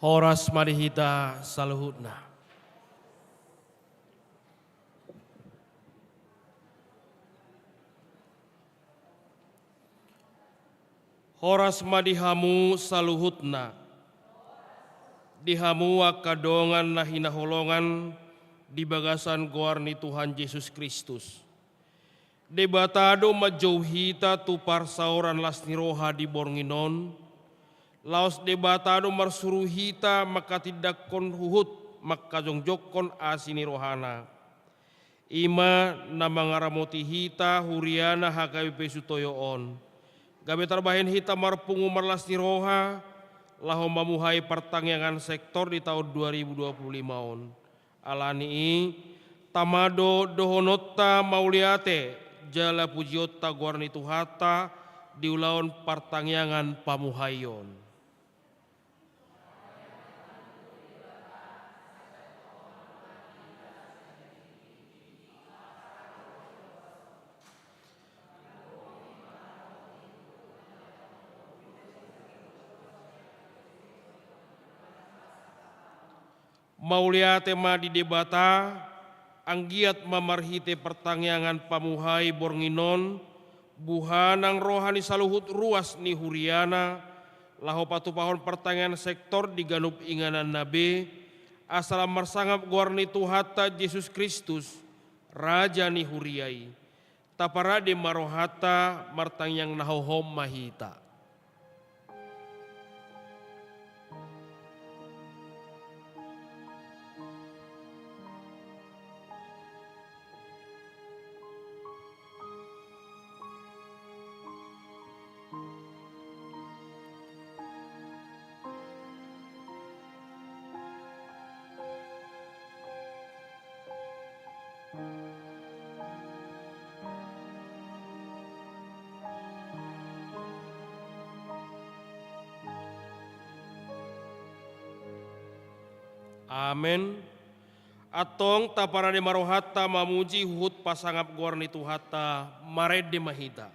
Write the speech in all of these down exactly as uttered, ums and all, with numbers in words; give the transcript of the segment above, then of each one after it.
Horas ma di hita saluhutna. Horas ma di hamu saluhutna, di hamu angka dongan na hinaholongan di bagasan goar ni Tuhan Jesus Kristus. Debata do manjou hita tu parsaoran las ni roha di borngin on, laos Debata do marsuru hita manghatindanghon huhut manghajongjongkon asi ni rohana. I ma na mangaramoti hita huriana H K B P Sutoyo on. Gabe tarbahen hita marpungu marlas ni roha, laho mamuhai partangiangan sektor di taon dua ribu dua puluh lima on. Ala ni i, tama do dohononta mauliate, jala pujionta goar ni Tuhanta, di ulaon partangiangan pamuhaion. Mauliate ma di Debata, anggiat ma marhite partangiangan pamuhai borngin on, buha nang roha ni saluhut ruas ni huriana, laho patupahon partangiangan sektor di ganup ingananna be, asa lam marsangap goar ni Tuhanta Jesus Kristus, Raja ni huria i. Taparade ma rohanta, martangiang na hohom ma hita. Amen. Antong taparade ma rohanta mamuji huhut pasangap goar ni Tuhanta, marende ma hita.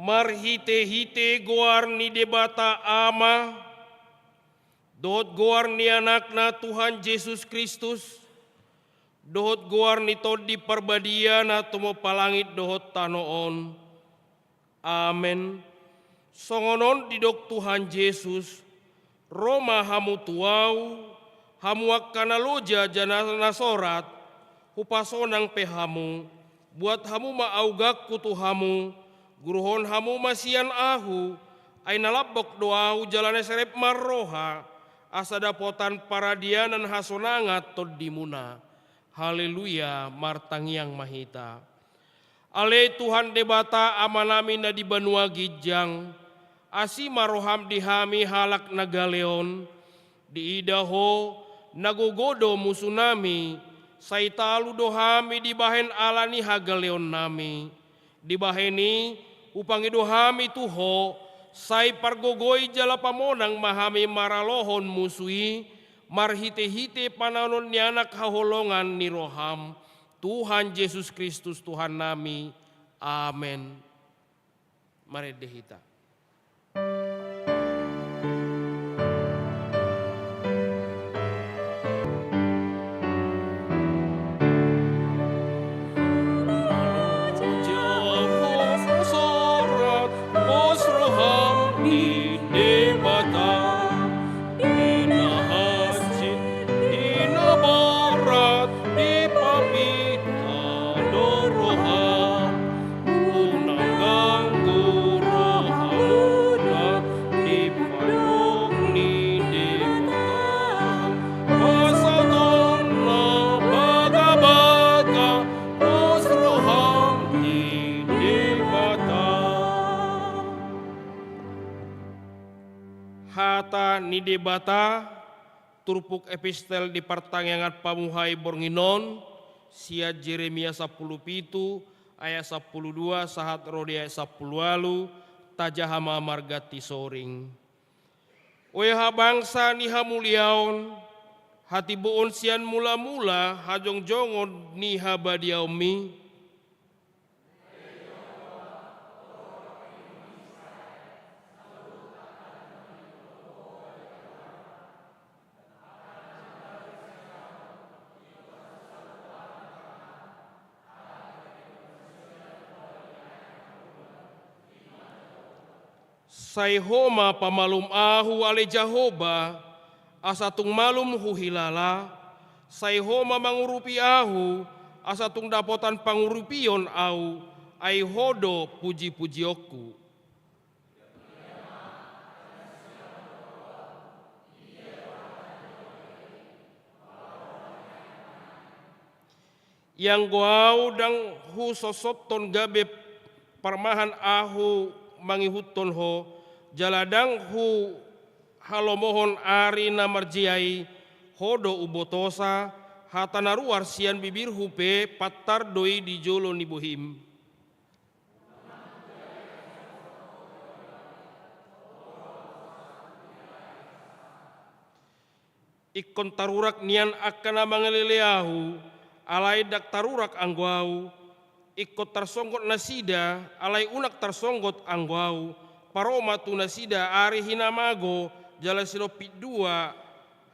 Marhitehite goar ni Debata Ama, dohot goar ni Anakna Tuhan Jesus Kristus, dohot goar ni Tondi Parbadia na tumompa langit dohot tano on. Amen. Songon on didok Tuhan Jesus, ro ma hamu tu Ahu, hamu angka na loja jala na sorat, Hupasonang pe hamu, buat hamu ma augangku tu hamu, guruhon hamu ma sian ahu, ai na lambok do ahu jala na serep marroha, asa dapotan paradianan hasonangan tondimuna. Haleluya, martangiang ma hita. Ale Tuhan Debata Amanami na di banua ginjang, asi ma roham di hami halak na gale on, diida Ho, na gogo do musunami, sai talu do hami dibahen ala ni hagaleonnami. Dibahen i, hupangido hami tu Ho, sai pargogoi jala pamonang ma hami maralohon musu i, marhitehite panaonon ni Anak haholongan ni roham, Tuhan Jesus Kristus Tuhannami. Amen. Marende hita. Pos roham di Debata, di na hansit, di na borat, dipapinta do roham. Unang ganggu rohamuna di pandok ni Debata, pasahatonna bagabaga, pos roham di Debata. Hata ni Debata, turpuk epistel di partangiangan pamuhai borngin on, sian Jeremia sampulu pitu ayat sampulu dua sahat ro di ayat sampulu ualu, tajaha ma marganti soring. Oi habangsa ni hamuliaon, hatiboon sian mulamula hajongjongon ni habadiaonmi. Sai Ho ma pamalum ahu, ale Jahowa, asa tung malum huhilala. Sai Ho ma mangurupi ahu, asa tung dapotan pangurupion ahu, ai Ho do pujipujionku. Ianggo ahu ndang husosopton gabe parmahan ahu mangihuthon Ho, jala ndang huhalomohon ari na marjea i, Ho do ubotosa, hata na ruar sian bibirhu pe pantar do i di jolo ni bohim. Ingkon tarurak nian angka na mangalele ahu, alai ndang tarurak anggo ahu. Ingkon tarsonggot nasida, alai unang tarsonggot anggo ahu. Paro ma tu nasida ari hinamago, jala silompit dua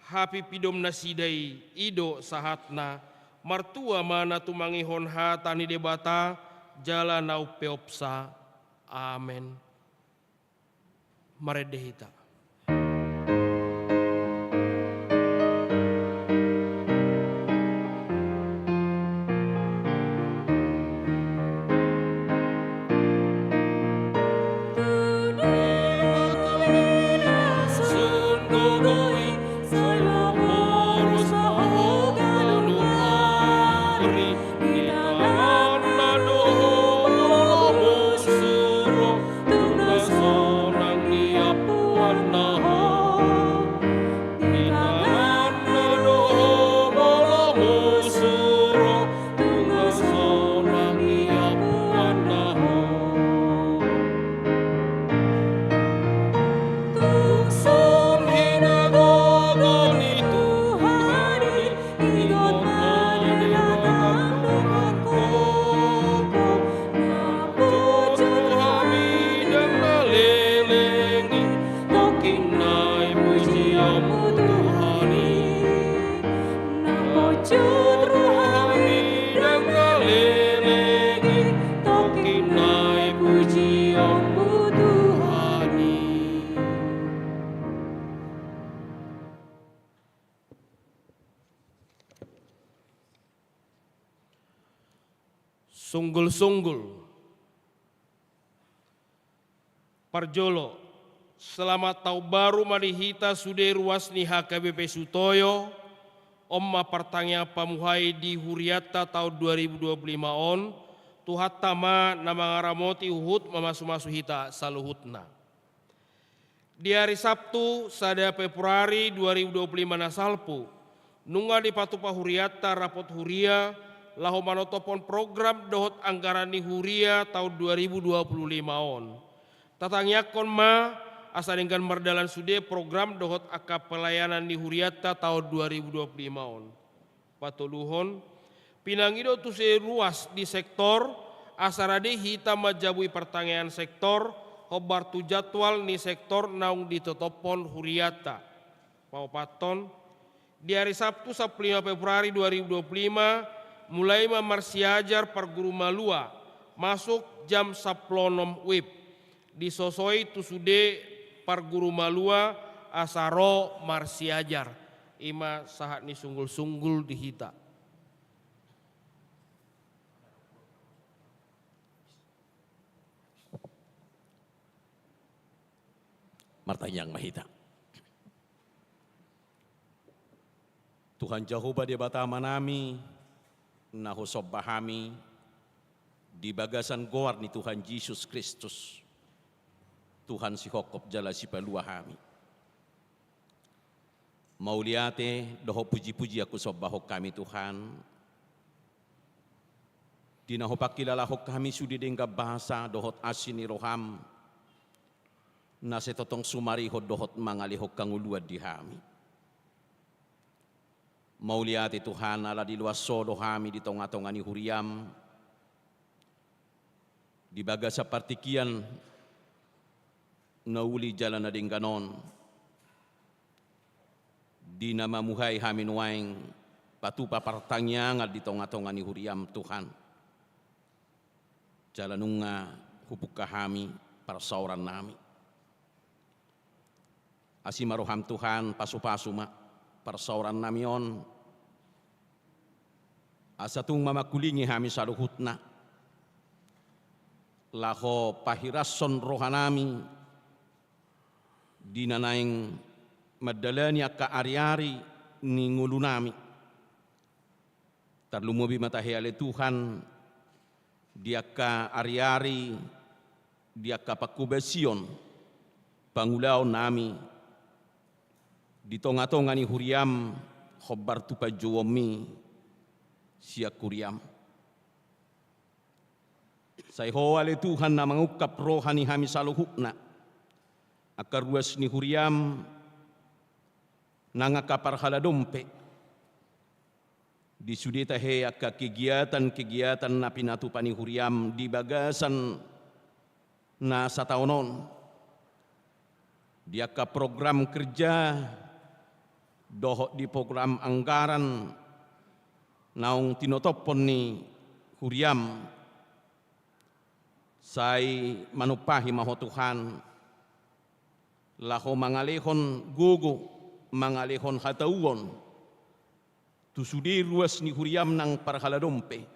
hapipidom nasida i, i do sahatna. Martua ma na tumangihon hata ni Debata, jala na umpeopsa. Amen. Marende hita. Sunggul-sunggul. Parjolo, selamat taon baru ma di hita sude ruas ni H K B P Sutoyo. On ma partangiangan pamuhai di hurianta taon dua ribu dua puluh lima on. Tuhanta ma na mangaramoti huhut mamasu-masu hita saluhutna. Di ari Sabtu, sada Februari dua ribu dua puluh lima na salpu, nunga dipatupa hurianta rapot huria laho manotophon program dohot anggaran ni huria taon dua ribu dua puluh lima on. Tatangiangkon ma asa denggan mardalan sude program dohot angka pelayanan ni hurianta taon dua ribu dua puluh lima on. Patoluhon, pinangido tu sude ruas di sektor, asa rade hita manjabui partangiangan sektor, hombar tu jadwal ni sektor naung ditotophon hurianta. Paopathon, di ari Sabtu sampulu lima Februari dua ribu dua puluh lima, mulai ma marsiajar parguru malua, masuk jam sampulu onom wib. Disosoi tu sude parguru malua asa ro marsiajar. I ma sahat ni sunggul-sunggul di hita. Martangiang ma hita. Tuhan Jahowa Debata Amanami, na husomba hami di bagasan goar ni Tuhan Jesus Kristus, Tuhan sihophop jala sipalua hami. Mauliate dohot puji-pujian husombahon hami Tuhan, di na hupangkilalahon hami sude denggan basa dohot asi ni roham, na sai tongtong sumarihon dohot mangalehon hangoluan di hami. Mauliate Tuhan, ala diloas Ho do hami di tonga-tonga ni huriam, di bagasan partingkian na uli jala na denggan on, di na mamuhai hami nuaeng patupa partangiangan di tonga-tonga ni huriam Tuhan. Jala nunga hupungka hami parsaorannami. Asi ma roham Tuhan, pasu-pasu ma parsaorannami on, asa tung ma mangkulingi hami saluhutna, laho pahirashon rohanami di na naeng mandalani angka ari-ari ni ngolunami. Tarlumobi ma tahe ale Tuhan, di angka ari-ari, di angka panghobasion pangulaonnami di tonga-tonga ni huriam, hombar tu panjouonmi sian huriam. Sai Ho ale Tuhan na mangungkap roha ni hami saluhutna, angka ruas ni huriam nang angka parhaladoon pe. Di sude tahe angka kegiatan-kegiatan na pinatupa ni huriam di bagasan na sataon on, di angka program kerja dohot di program anggaran naung tinotophon ni huriam, sai manumpahi ma Ho Tuhan, laho mangalehon gogo, mangalehon hatauon tu sude ruas ni huriam nang parhaladoon pe,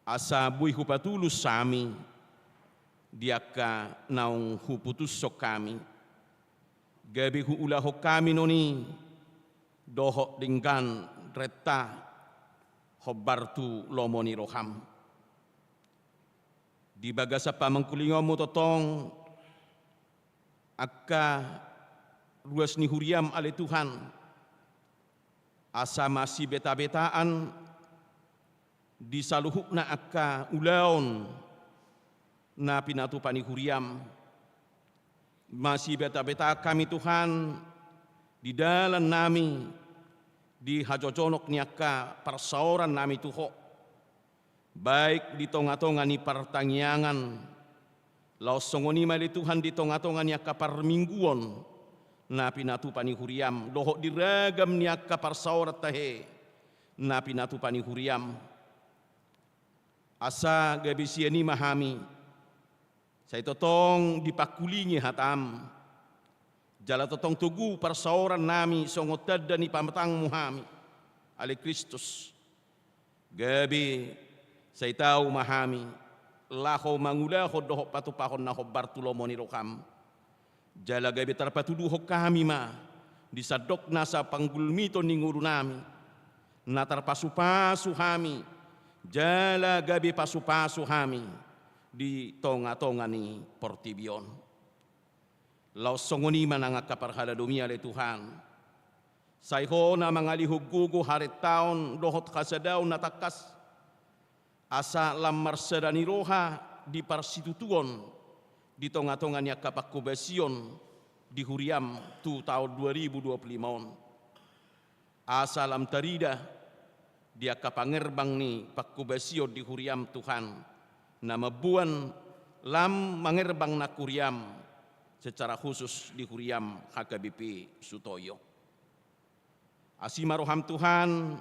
asa boi hupatulus hami di angka naung huputushon hami, gabe huulahon hami non i dohot denggan renta hombar tu lomo ni roham. Di bagasan pamangkulingonmu tongtong angka ruas ni huriam ale Tuhan, asa masibeta-betaan di saluhutna angka ulaon na pinatupa ni huriam. Masibeta-beta hami Tuhan di dalannami, di hajojonok ni angka parsaorannami tu Ho, baik di tonga-tonga ni partangiangan, laos songon i ma ale Tuhan di tonga-tonga ni angka parmingguon na pinatupa ni huriam, dohot di ragam ni angka parsaoran tahe na pinatupa ni huriam. Asa gabe sian i ma hami sai tongtong dipangkulingi hatam, jala tongtong togu parsaorannami songon tanda ni pamatangmu hami, ale Kristus. Gabe Sai tau ma hami laho mangulahon dohot patupahon na hombar tu lomo ni roham. Jala gabe tarpatuduhon hami ma di sandok nasa panggulmiton ni ngolunami, na tarpasupasu hami, jala gabe pasupasu hami di tongatonga ni portibi on. Laos songon i ma nang angka parhaladomi ale Tuhan. Sai Ho na mangalehon gogo, harentaon dohot hasadaon na tangkas, asa lam marsada ni roha di parsitutuon di tongatonga ni angka panghobasion di huriam tu taon dua ribu dua puluh lima on. Asa lam tarida di angka pangerbang ni panghobasion di huriam Tuhan, na mamboan lam mangerbang nang huriam, secara khusus di huriam H K B P Sutoyo. Asi ma roham Tuhan,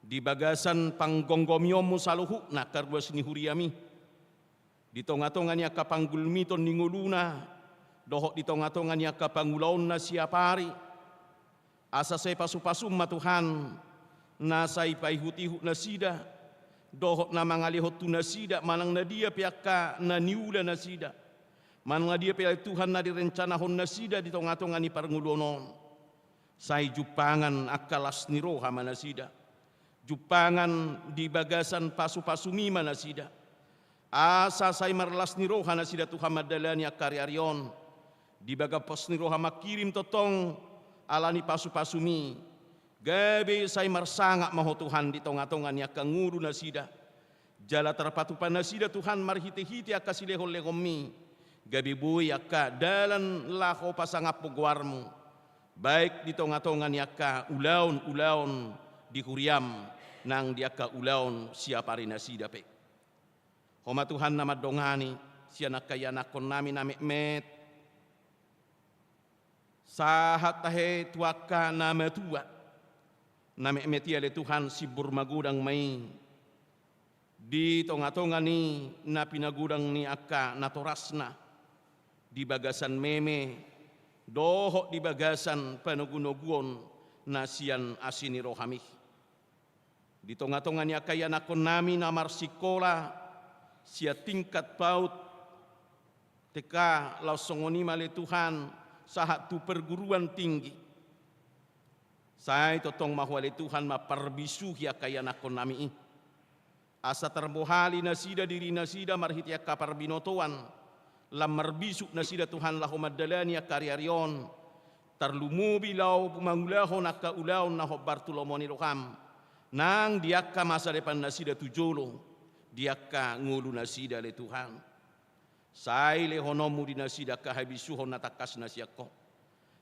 di bagasan panggonggomionmu saluhutna angka ruas ni huriami, di tongatonga ni angka panggulmiton ni ngoluna, dohot di tongatonga ni angka pangulaonna siapari, asa sai pasupasum ma Tuhan, na sai paihutihut nasida, dohot na mangalehon tu nasida, manang na dia pe angka na niula nasida, manang na dia pe ale Tuhan na direncanahon nasida di tongatonga ni parngoluon on. Sai jumpangan angka las ni roha ma nasida. Jumpangan di bagasan pasupasumi ma nasida. Asa sai marlas ni roha nasida Tuhan mandalani angka ariari on. Di bagas pos ni roha mangkirim tongtong ala ni pasupasumi. Gabe sai marsangap ma Ho Tuhan di tongatonga ni angka ngolu nasida. Jala tarpatupa nasida Tuhan marhitehite angka silehonlehonmi, gabe boi angka dalan laho pasangaphon goarmu, baik di tongatonga ni angka ulaonulaon di huriam, nang di angka ulaon siapari nasida pe. Ho ma Tuhan na mandongani sian angka ianakkonnami na metmet, sahat tahe tu angka na matua. Na metmet i ale Tuhan, simbur magodang ma i di tongatonga ni na pinagodang ni angka natorasna, di bagasan meme dohot di bagasan panogunoguon na sian asi ni rohami. Di tongatonga ni angka ianakkonnami na marsikola sian tingkat PAUD, T K, laos songon i ma ale Tuhan sahat tu perguruan tinggi. Sai tongtong ma Ho ale Tuhan mamparbisuhi angka ianakkonnami i, asa tarbohali nasida dirinasida marhite angka parbinotoan, lam marbisuk nasida Tuhan laho mandalani angka ariari on, tarlumobi laho mangulahon angka ulaon na hombar tu lomo ni roham, nang di angka masa depan nasida tu jolo, di angka ngolu nasida ale Tuhan. Sai lehononmu di nasida angka habisuhon na tangkas na sian Ho.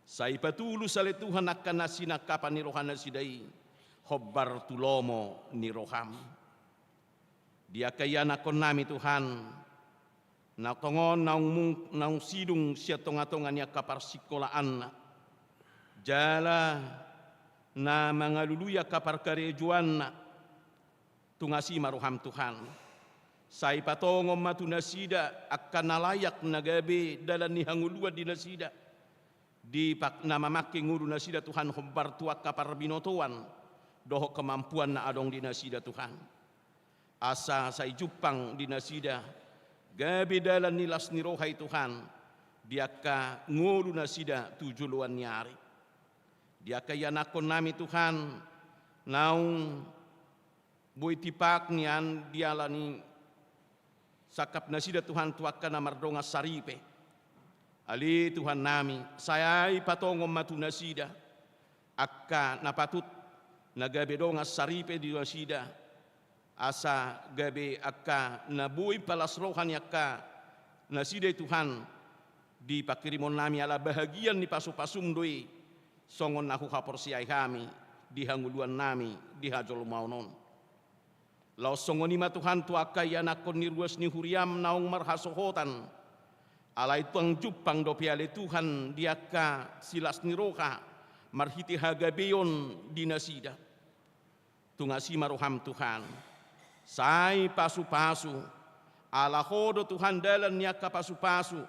Sai patulus ale Tuhan angka na sinangkapan ni roha nasida i, hombar tu lomo ni roham. Di angka ianakkonnami Tuhan, na tongon naung mung-, naung sidung sian tongatonga ni angka parsikolaanna, jala na mangalului angka parkarejoanna, tung asi ma roham Tuhan. Sai patongon ma tu nasida angka na layak na gabe dalan ni hangoluan di nasida, di pak-, na mamangke ngolu nasida Tuhan hombar tu angka parbinotoan dohot kemampuan na adong di nasida Tuhan. Asa sai jumpang di nasida gabe dalan ni las ni roha i Tuhan, di angka ngolu nasida tu joloan ni ari. Di angka ianakkonnami Tuhan, naung boi tipak nian dialani sangkap nasida Tuhan tu angka na mardongan saripe. Ale Tuhannami, sai patongon ma tu nasida angka na patut na gabe dongan saripe di nasida, asa gabe angka na boi palas roha ni angka nasida i Tuhan, di pangkirimonnami ala bahagian ni pasupasum do i, songon na huhaporseai hami di hangoluannami di hajolmaon on. Laos songon i ma Tuhan tu angka ianakkon ni ruas ni huriam naung marhasohotan, alai tung jumpang dope ale Tuhan di angka silas ni roha marhite hagabeon di nasida. Tung asi ma roham Tuhan, sai pasupasu, ala Ho do Tuhan dalan ni angka pasupasu,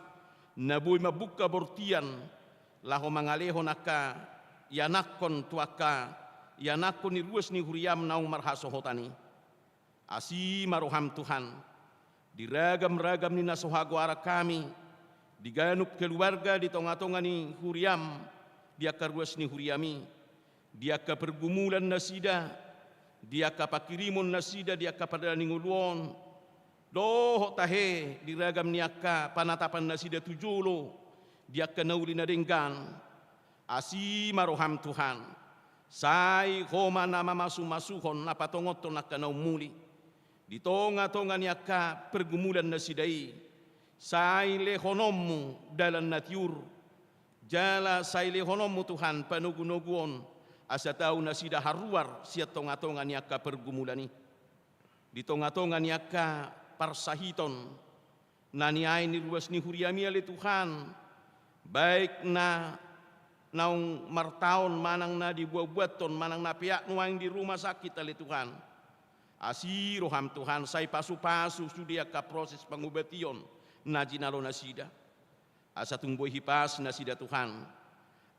na boi mambuka bortian, laho mangalehon angka ianakkon tu angka ianakkon ni ruas ni huriam naung marhasohotan i. Asi ma roham Tuhan, di ragam-ragam ni na so hagoaran hami, di ganup keluarga di tonga-tonga ni huriam, di angka ruas ni huriami, di angka pergumulan nasida, di angka pangkirimon nasida, di angka pardalanan ni ngolu on, dohot tahe di ragam ni angka panatapan nasida tu jolo, di angka na uli na denggan. Asi ma roham Tuhan, sai Ho ma na mamasu-masuhon na patongothon angka na umuli. Di tonga-tonga ni angka pergumulan nasida i, sai lehononmu dalan na tiur, jala sai lehononmu Tuhan panogu-noguon, asa tau nasida haruar sian tonga-tonga ni angka pergumulan i. Di tonga-tonga ni angka parsahiton, na niae ni ruas ni huriami ale Tuhan, baik na naung martaon manang na dibuat-buathon manang na peak nuaeng di rumah sakit ale Tuhan. Asi roham Tuhan, sai pasu-pasu sude angka proses pangobation na jinalo nasida. Asa tung boi hipas nasida Tuhan.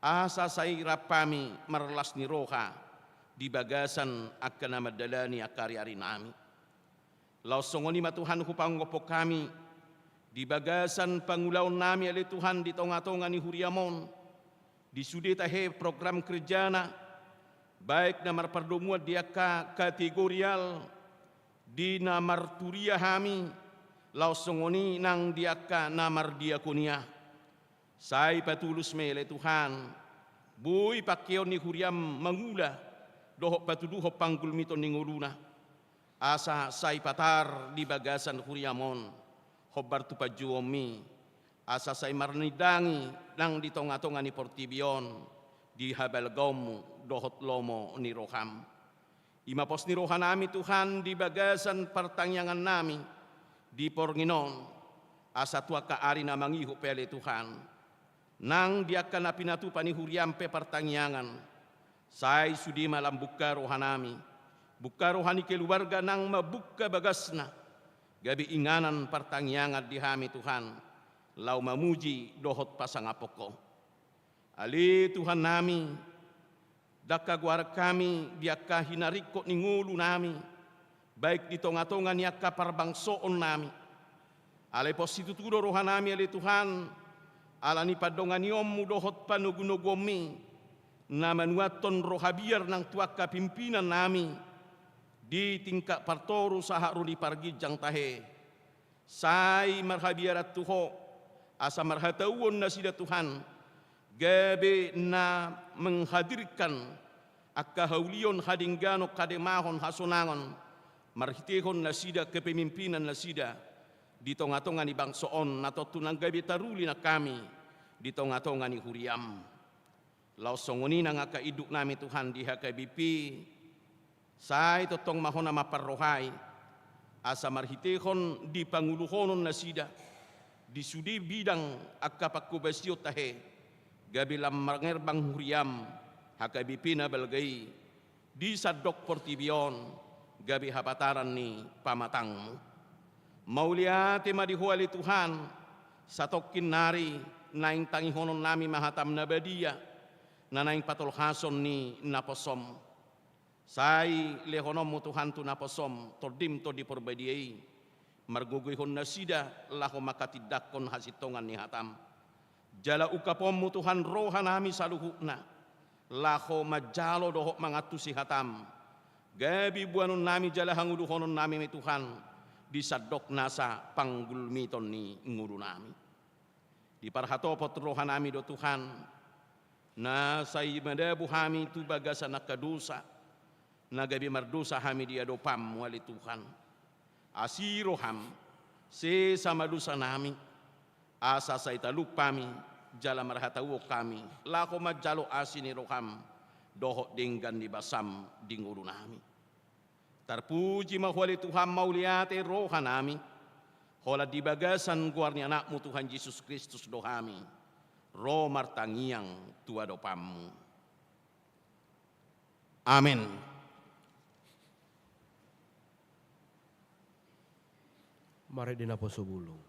Asa sai rap hami marlas ni roha di bagasan angka na mandalani angka ari-ari nami. Laos songon i ma Tuhan hupangophop hami di bagasan pangulaon nami ale Tuhan di tonga-tonga ni huriam on, di sude tahe program kerjana, baik na marpardomuan di angka kategorial, di na marturia hami, laos songon i nang di angka na mardiakonia. Sai patulus ma i ale Tuhan, boi pangkeon ni huriam mangula, dohot patuduhon panggulmiton ni ngoluna. Asa sai patar di bagasan huriam on, hombar tu panjouonmi, asa sai marnindangi nang di tonga-tonga ni portibi on, di habalgaonmu dohot lomo ni roham. I ma pos ni roha nami Tuhan di bagasan partangiangan nami di porngin on, asa tu angka ari na mangihut pe ale Tuhan. Nang di angka na pinatupa ni huriam pe partangiangan, sai sude ma lam bungka roha nami, bungka roha ni keluarga nang ma bungka bagasna, gabe inganan partangiangan di hami Tuhan, laho mamuji dohot pasangaphon Ho. Ale Tuhan nami, ndang hagoaran hami di angka hinaringkot ni ngolu nami, baik di tonga-tonga ni angka parbangsoon nami. Alai pos situtu do roha nami ale Tuhan, ala ni pandonganionmu dohot panogu-noguonmi, na manuathon roha biar nang tu angka pimpinan nami, di tingkat partoru sahat ro di parginjang tahe. Sai marhabiaran tu Ho, asa marhatauon nasida Tuhan, gabe na menghadirkan angka haulion, hadengganon, hademahon, hasonangon, marhitehon nasida kepemimpinan nasida di tonga-tonga ni bangso on, na tontu nang gabe taruli nang hami di tonga-tonga ni huriam. Laos songon i nang angka induk nami Tuhan di H K B P, sai tongtong ma Ho na mamparrohai, asa marhitehon di panguluhonon nasida di sude bidang angka pangkobasion tahe, gabe lam mangerbang huriam H K B P na balga i di sandok portibi on, gabe hapataran ni pamatangmu. Mauliate ma di Ho ale Tuhan, satongkin nari naeng tangihonon nami ma hatam na badia, na naeng patolhason ni naposom. Sai lehononmu Tuhan tu naposom Tondim Tondi Porbadia i, margogoihon nasida laho manghatindanghon hasintongan ni hatam. Jala ungkaponmu Tuhan roha nami saluhutna, laho manjalo dohot mangantusi hatam. Gabe boanon nami jala hangoluhonon nami ma i Tuhan, di sandok nasa panggulmiton ni ngolu nami. Diparhatopot roha nami do Tuhan, na sai madabu hami tu bagasan angka dosa, na gabe mardosa hami di adopanmu ale Tuhan. Asi roham, sesa ma dosa nami, asa sai talup hami, jala marhatauon hami, laho manjalo asi ni roham, dohot denggan ni basam di ngolu nami. Tarpuji ma Ho ale Tuhan, mauliate roha nami, holan di bagasan goar ni Anakmu Tuhan Jesus Kristus do hami ro martangiang tu adopanmu. Amen. Marende naposo bulung.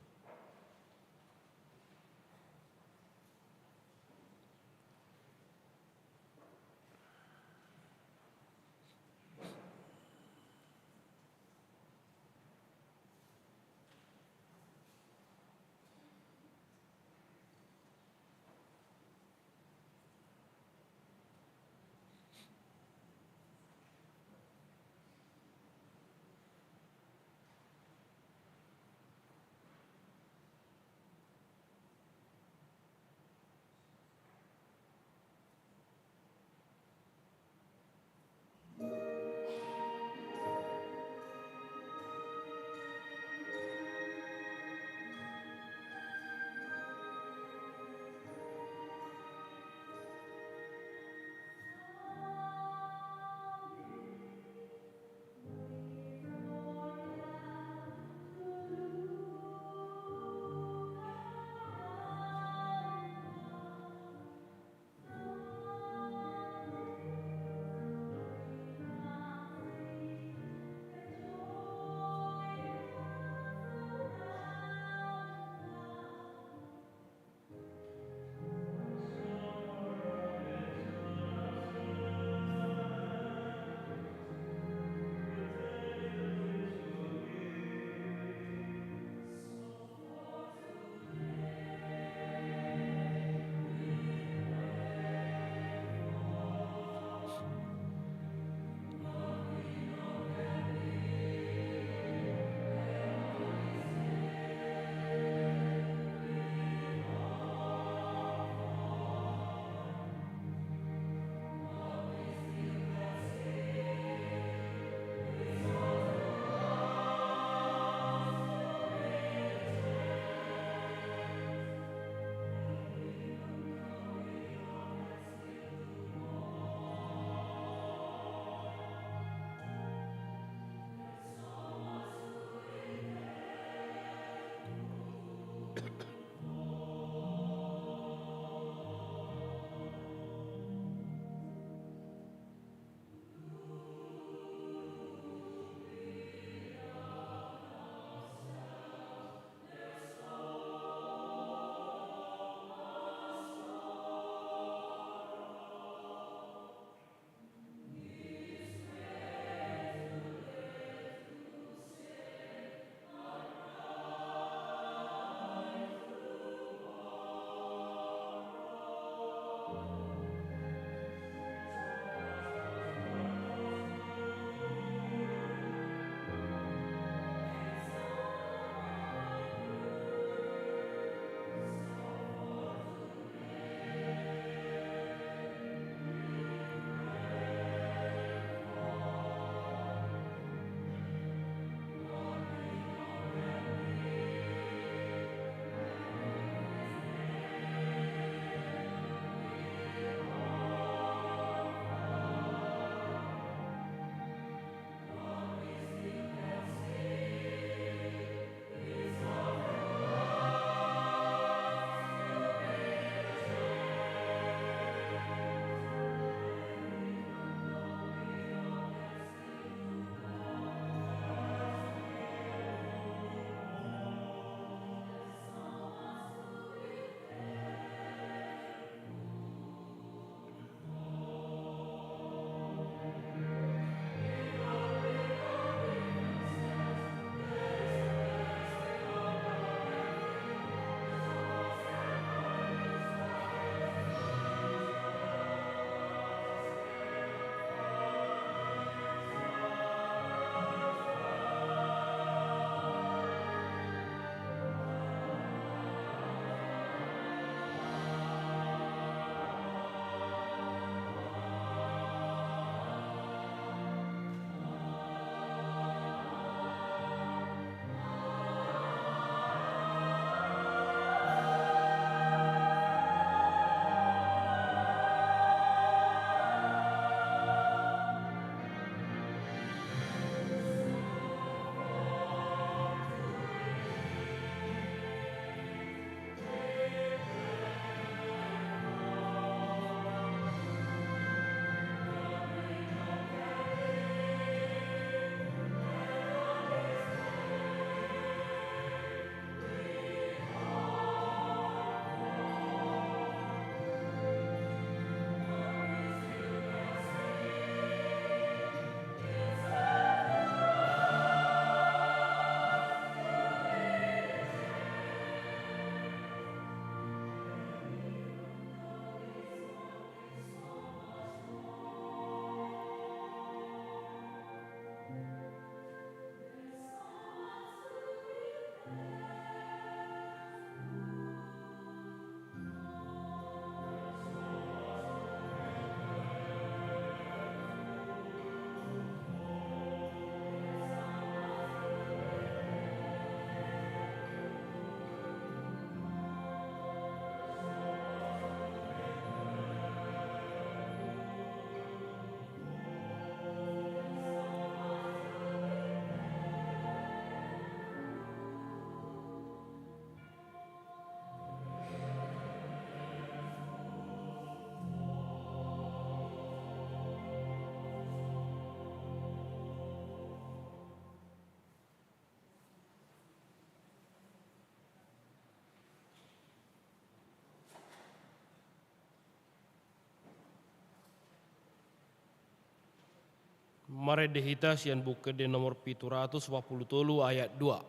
Marende hita sian Buku Ende nomor pitu ratus opat pulu tolu ayat dua.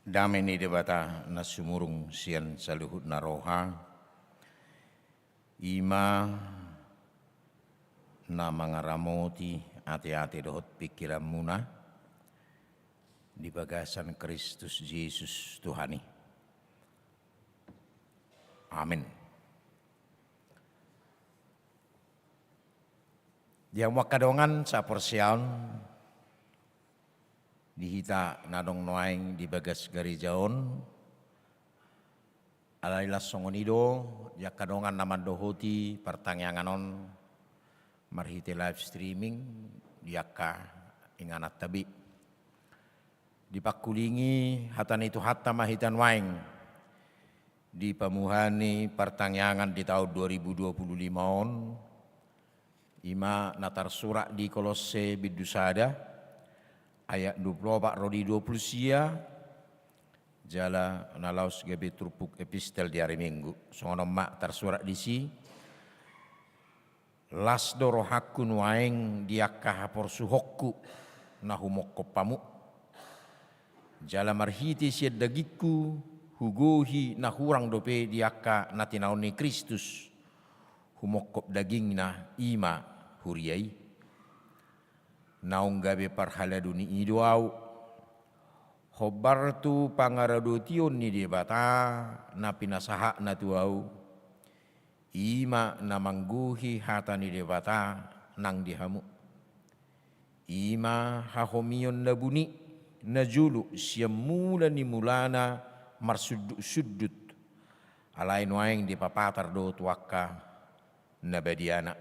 Dame ni Debata na sumurung sian saluhutna roha, i ma na mangaramoti ateate dohot pingkiranmuna di bagasan Kristus Jesus Tuhan i. Amin. Di hamu angka dongan saporseaon, di hita na adong nuaeng di bagas gareja on, alai las songon i do di angka dongan na mandohoti partangiangan on marhite live streaming di angka ingananta be. Dipangkulingi hata ni Tuhanta ma hita nuaeng di pamuhana partangiangan di taon dua ribu dua pulu lima on, i ma na tarsurat di Kolosse bindu sada ayat dua pulu opat ro di dua pulu sia, jala na laos gabe turpuk epistel di ari Minggu. Songon on ma tarsurat disi: Las do rohangku nuaeng di angka haporsuhonku na humongkop hamu. Jala marhite sian dagingku, hugohi na hurang dope di angka na tinaon ni Kristus, humongkop dagingna, i ma huria i. Naung gabe parhalado ni i do ahu, hombar tu pangaradotion ni Debata na pinasahatna tu ahu, i ma na manggohi hata ni Debata nang di hamu. I ma hahomion na buni, na jolo sian mula ni mulana marsundutsundut, alai nuaeng dipapatar do tu angka na badiana.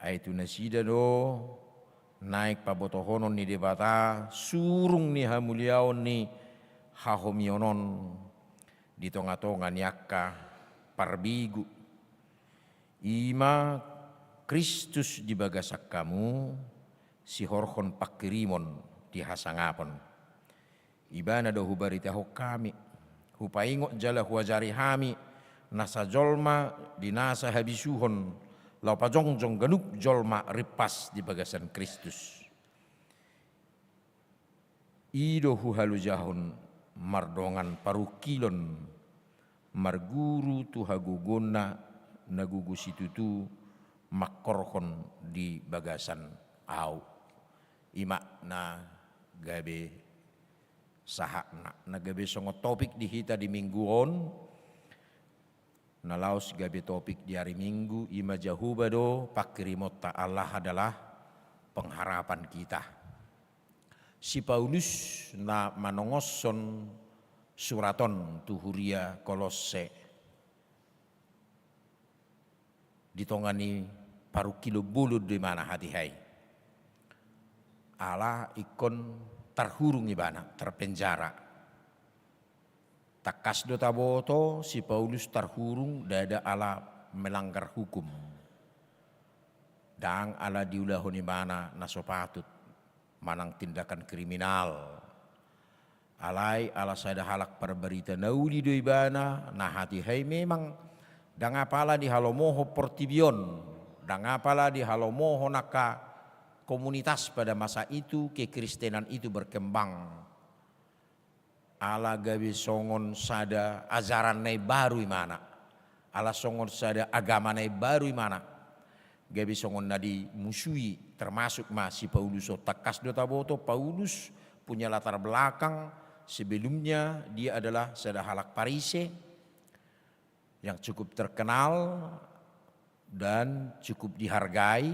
Ai tu nasida do naeng pabotohonon ni Debata surung ni hamuliaon ni hahomion on di tongatonga ni angka parbegu. I ma Kristus di bagasan hamu, sihorhon pangkirimon di hasangapon. Ibana do hubaritahon hami, hupaingot jala huajari hami nasa jolma di nasa habisuhon, laho pajongjong ganup jolma rimpas di bagasan Kristus. I do huhalojahon mardongan parungkilon, marguru tu hagogoonna na gogo situtu mangkorhon di bagasan ahu. I ma na gabe sahatna, na gabe songon topik di hita di minggu on, na laos gabe topik di ari Minggu, i ma Jahowa do pangkirimonta, Allah adalah pengharapan kita. Si Paulus na manongoshon surat on tu huria Kolosse. Di tonga ni parungkilon bolon do ibana hatiha i. Ala ingkon tarhurung ibana, terpenjara. Tangkas do taboto, si Paulus tarhurung ndada ala melanggar hukum. Ndang ala diulahon ibana na so patut manang tindakan kriminal. Alai ala sada halak parbarita na uli do ibana, na hatiha i memang ndang apala dihalomohon portibi on, ndang apala dihalomohon angka komunitas pada masa itu, kekristenan itu berkembang. Ala gabe songon sada ajaran na imbaru ibana. Ala songon sada agama na imbaru ibana. Gabe songon na dimusui, termasuk ma si Paulus on. Tangkas do taboto, Paulus punya latar belakang, sebelumnya dia adalah sada halak Parise yang cukup terkenal dan cukup dihargai,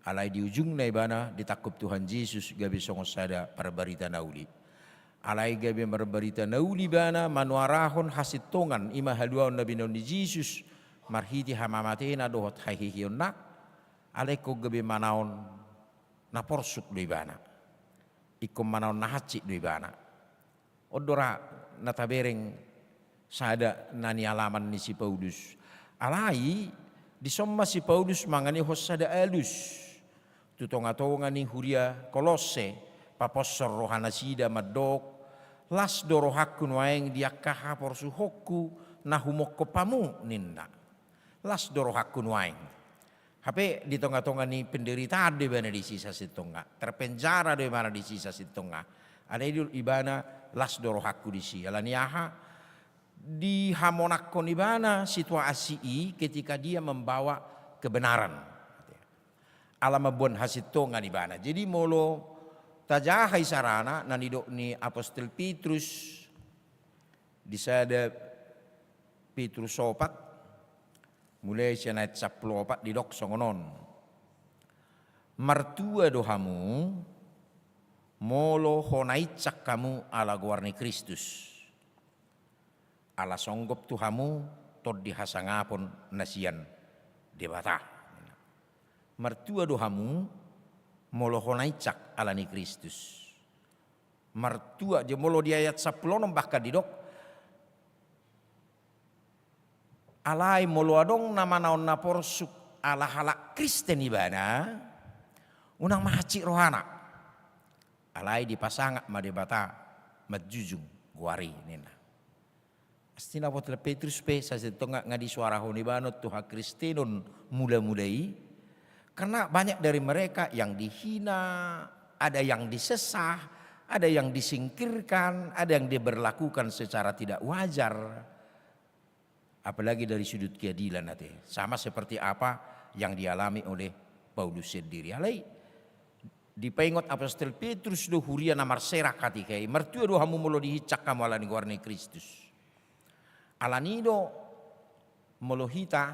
alai di ujungna ibana ditangkup Tuhan Jesus gabe songon sada parbarita na uli. Alai gabe parbarita na uli ibana manuarahon hasintongan, i ma haluaon na binahen ni Jesus, marhite hamamatena dohot haheheonna, alai ingkon gabe manaon na porsuk do ibana. Ingkon manaon na hansit do ibana. On do ra na tabereng sada na nialaman ni si Paulus. Alai, dison ma si Paulus manganihon sada alus tu tonga-tonga ni huria Kolosse, paposhon rohanasida mandok, las do rohangku nuaeng di angka haporsuhonku na humongkop hamu, ninna. Las do rohangku nuaeng. Hape di tonga-tonga ni penderitaan do ibana disi sasintongna, terpenjara do ibana disi sasintongna. Alai didok ibana, las do rohangku disi. Ala ni aha? Dihamonangkon ibana situasi i ketika dia membawa kebenaran. Ala mamboan hasintongan ibana. Jadi molo tajaha isarana na nidok ni Apostel Petrus, di sada Petrus opat, mulai sian ayat sampulu opat didok songon on. Martua do hamu, molo hona incak hamu ala goar ni Kristus. Ala songgop tu hamu tondi hasangapon na sian Debata. Martua do hamu, molo hona incak ala ni Kristus. Martua, jadi molo di ayat sampulu onom bahkan didok, alai molo adong na manaon na porsuk ala halak Kristen ibana, unang ma hansit rohana. Alai dipasangap ma Debata manjujung goar i, ninna. Asa na Apostel Petrus pe sasintongna nga disuarahon ibana tu hakristenon mula-mula i. Karena banyak dari mereka yang dihina, ada yang disesah, ada yang disingkirkan, ada yang diberlakukan secara tidak wajar. Apalagi dari sudut keadilan, ate. Sama seperti apa yang dialami oleh Paulus sendiri. Alai, dipaingot Apostel Petrus do huria na marserak hatiha i, martua do hamu molo dihincak hamu ala ni goar ni Kristus. Ala ni do molo hita,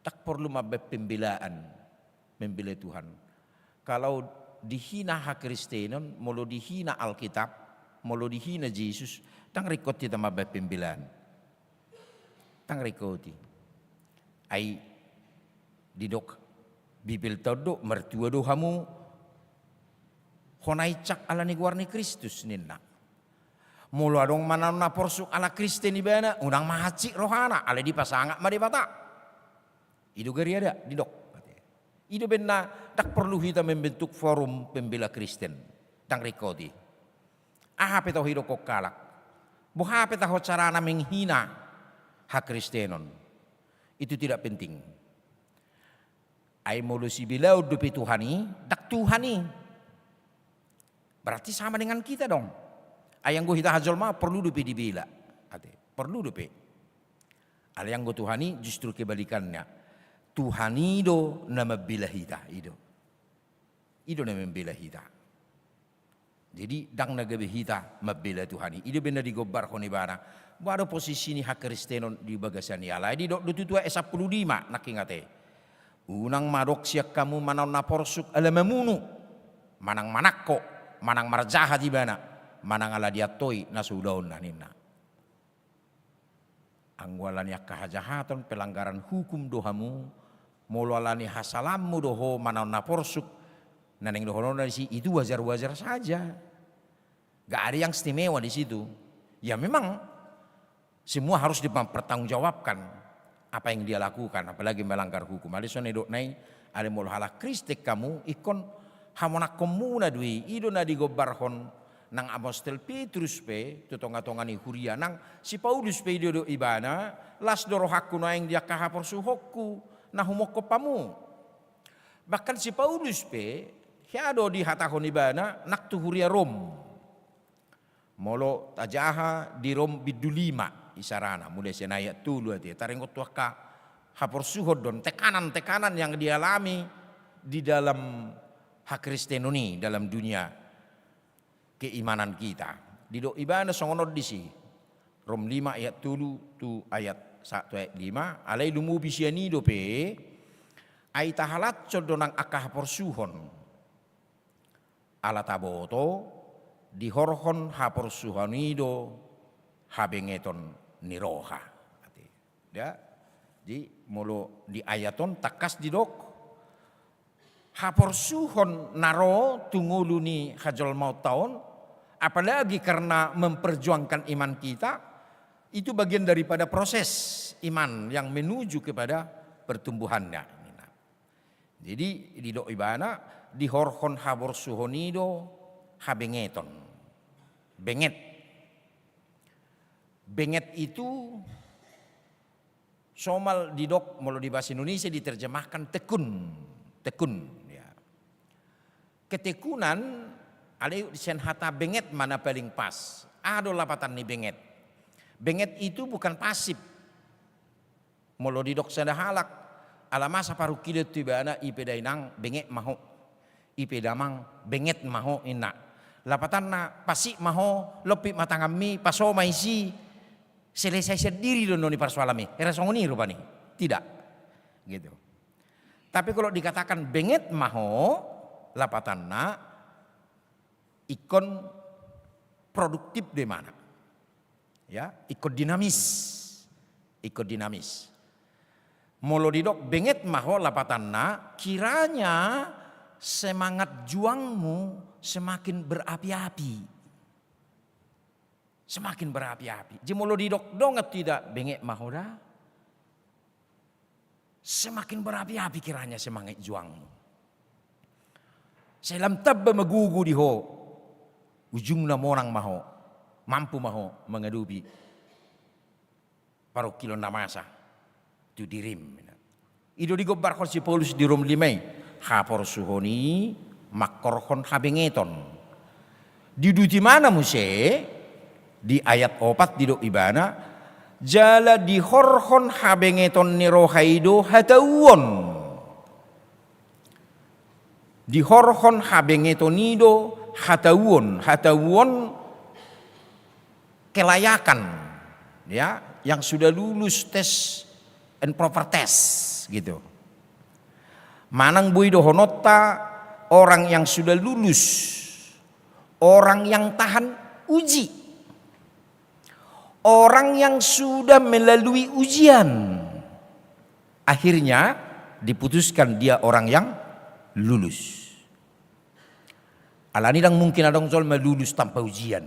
ndang porlu mambaen pembelaan, membela Tuhan. Kalau dihina hakristenon, molo dihina Alkitab, molo dihina Jesus, ndang ringkot hita mambaen pembelaan. Ndang ringkot i. Ai didok Bibelta on do, martua do hamu hona incak ala ni goar ni Kristus, ninna. Molo adong manaon na porsuk ala Kristen ibana, unang ma hansit rohana, alai dipasangap ma Debata. I do gariada, didok. I do umbahen na ndang porlu hita membentuk forum pembela Kristen. Ndang ringkot i. Aha pe tahe didokkon halak. Boha pe tahe carana menghina hakristenon. Itu tidak penting. Ai molo sibelaon dope Tuhan i, ndang Tuhan i. Berarti sama dengan kita dong. Ai anggo hita hajolmaon porlu dope dibela. Ate, porlu dope. Alai anggo Tuhan i justru kebalikannya. Tuhan i do na mambela hita, i do. I do na mambela hita. Jadi, ndang na gabe hita mambela Tuhan i. I do umbahen na digombarhon ibana. Boha do posisi ni hakristenon di bagasan i, alai didok do tutu ayat sampulu lima, nangkin ate. Unang ma adong sian hamu manaon na porsuk ala mamunu, manang manangko, manang marjahat ibana, manang ala diantoi na so ulaonna, ninna. Anggo ala ni angka hajahaton, pelanggaran hukum do hamu, molo ala ni hasalaanmu do ho manaon na porsuk, na naeng dohononna disi, itu wajar-wajar saja. Gak ada yang istimewa di situ. Ya memang, semua harus dipertanggungjawabkan apa yang dia lakukan, apalagi melanggar hukum. Alai songon na nidokna i, alai molo halak Kristen hamu, ingkon hamonangkonmuna do i, i do na digombarhon nang Apostel Petrus pe, tu tonga-tonga ni huria, nang si Paulus pe i do, didok ibana, las do rohangku nuaeng di angka haporsuhonku, na humongkop hamu. Bahkan si Paulus pe, hea do dihatahon ibana, nang tu huria Rom. Molo tajaha di Rom bindu lima isarana, mulai sian ayat tolu ate, taringot tu angka haporsuhon do on, tekanan-tekanan yang dialami di dalam hakristenon i, dalam dunia keimanan kita. Didok ibana songon on disi, Rom lima ayat tolu tu ayat satu, ayat lima, alai lumobi sian i dope, ai tahalashon do nang angka haporsuhon. Ala taboto, dihorhon haporsuhon i do habengeton ni roha. Ate. Ya. Jadi, molo di ayat on tangkas didok, haporsuhon na ro tu ngolu ni hajolmaonta on, apalagi karena memperjuangkan iman kita, itu bagian daripada proses iman yang menuju kepada pertumbuhannya. Jadi, didok ibana, dihorhon haporsuhon i do habengeton. Benget. Benget itu somal didok, molo di bahasa Indonesia diterjemahkan tekun. Tekun, ya. Ketekunan, alai sian hata benget ma na paling pas. Aha do lapatan ni benget? Benget itu bukan pasif. Molo didok sada halak, ala masa parungkilon tu ibana, i pe da inang benget ma ho, i pe damang benget ma ho, inna. Lapatanna, pasif ma ho, lompit ma tanganmi, paso ma isi, selesai sendiri do annon i parsoalanmi. Hera songon i rupani? Tidak. Gitu. Tapi kalau dikatakan benget ma ho, lapatanna, ingkon produktif do imana. Ya, ingkon dinamis. Ingkon dinamis. Molo didok benget ma ho, lapatanna, kiranya semangat juangmu semakin berapi-api. Semakin berapi-api. Jadi molo didok dongan tu ita, benget ma ho da. Semakin berapi-api kiranya semangat juangmu. Sai lam tamba ma gogo di ho. Ujungna monang ma ho. Mampu ma ho mangadopi parungkilon na masa tu dirim. I do digombarhon si Paulus di Rom lima i, haporsuhon i mangkorhon habengeton. Diuduti ibana muse, di ayat opat didok ibana, jala dihorhon habengeton ni roha i do hatauon. Dihorhon habengeton i do hatauon, hatauon kelayakan, ya, yang sudah lulus tes and proper test, gitu. Manang boi dohononta orang yang sudah lulus, orang yang tahan uji. Orang yang sudah melalui ujian, akhirnya diputuskan dia orang yang lulus. Alani ndang mungkin adong jolma lulus tanpa ujian.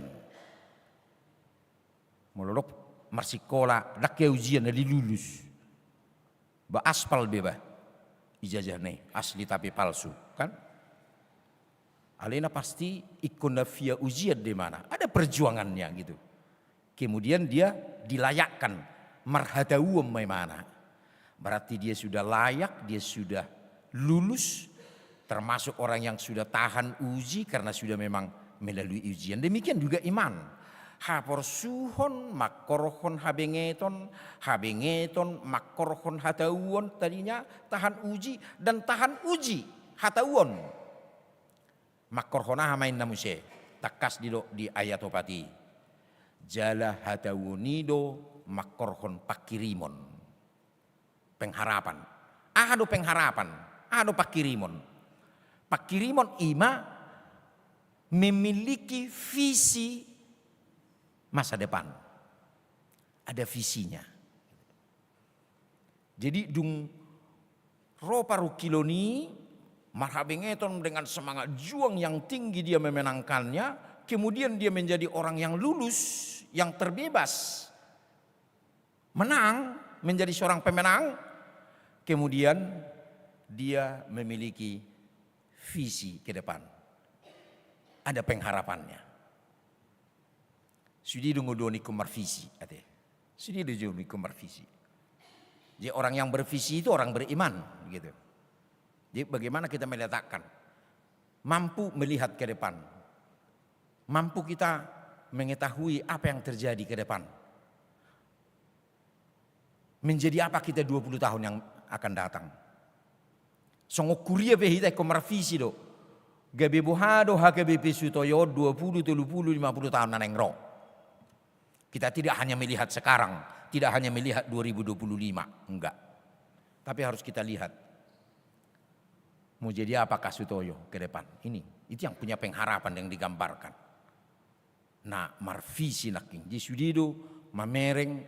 Molo dok marsikola, ndang hea ujian, na dilulus. Ba aspal be ba ijazahna i, asli tapi palsu, kan? Alai na pasti ingkon na via ujian do imana, ada perjuangannya gitu. Kemudian dia dilayakkan, marhatauon ma imana. Berarti dia sudah layak, dia sudah lulus, termasuk orang yang sudah tahan uji karena sudah memang melalui ujian. Demikian juga iman. Haporsuhon mangkorhon habengeton, habengeton mangkorhon hatauon, tadinya tahan uji, dan tahan uji hatauon. Mangkorhon aha ma inna muse? Tangkas didok di ayat opat i. Jala hatauon i do mangkorhon pangkirimon. Pengharapan. Aha do pengharapan? Aha do pangkirimon? Pangkirimon i ma memiliki visi masa depan. Ada visinya. Jadi dung ro parungkilon i, marhabengeton, dengan semangat juang yang tinggi dia memenangkannya, kemudian dia menjadi orang yang lulus, yang terbebas. Menang, menjadi seorang pemenang, kemudian dia memiliki visi ke depan. Ada pengharapannya. Sude do ngolu on ingkon marvisi, ate. Sude do ngolu on ingkon marvisi. Jadi orang yang bervisi itu orang beriman, gitu. Jadi bagaimana kita meletakkan, mampu melihat ke depan, mampu kita mengetahui apa yang terjadi ke depan. Menjadi apa kita dua puluh tahun yang akan datang? Songon kuria pe hita ingkon marvisi do. Gabe boha do H K B P Sutoyo on dua puluh, tolu puluh, lima puluh tahun na naeng ro. Kita tidak hanya melihat sekarang, tidak hanya melihat dua ribu dua puluh lima, enggak. Tapi harus kita lihat, mau jadi apakah Sutoyo ke depan? Ini, itu yang punya pengharapan yang digambarkan. Na marvisi nangkin. Jadi sude do mamereng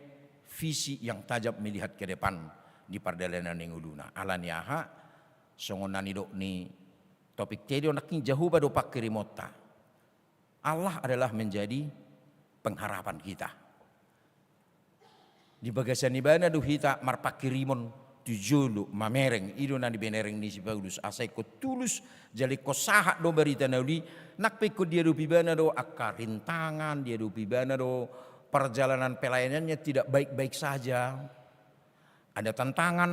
visi yang tajam melihat ke depan di pardalanan ni ngoluna. Alani aha, songon na nidok ni topikta i do nangkin, Jahowa do pangkirimonta. Allah adalah menjadi pengharapan kita. Di bagasan ibana do hita marpangkirimon tu jolo, mamereng, i do na nibenereng ni si Paulus, asa ingkon tulus, jala ingkon sahat do barita na uli, nang pe ingkon diadopi ibana do angka rintangan, diadopi ibana do perjalanan pelayanannya tidak baik-baik saja. Ada tantangan,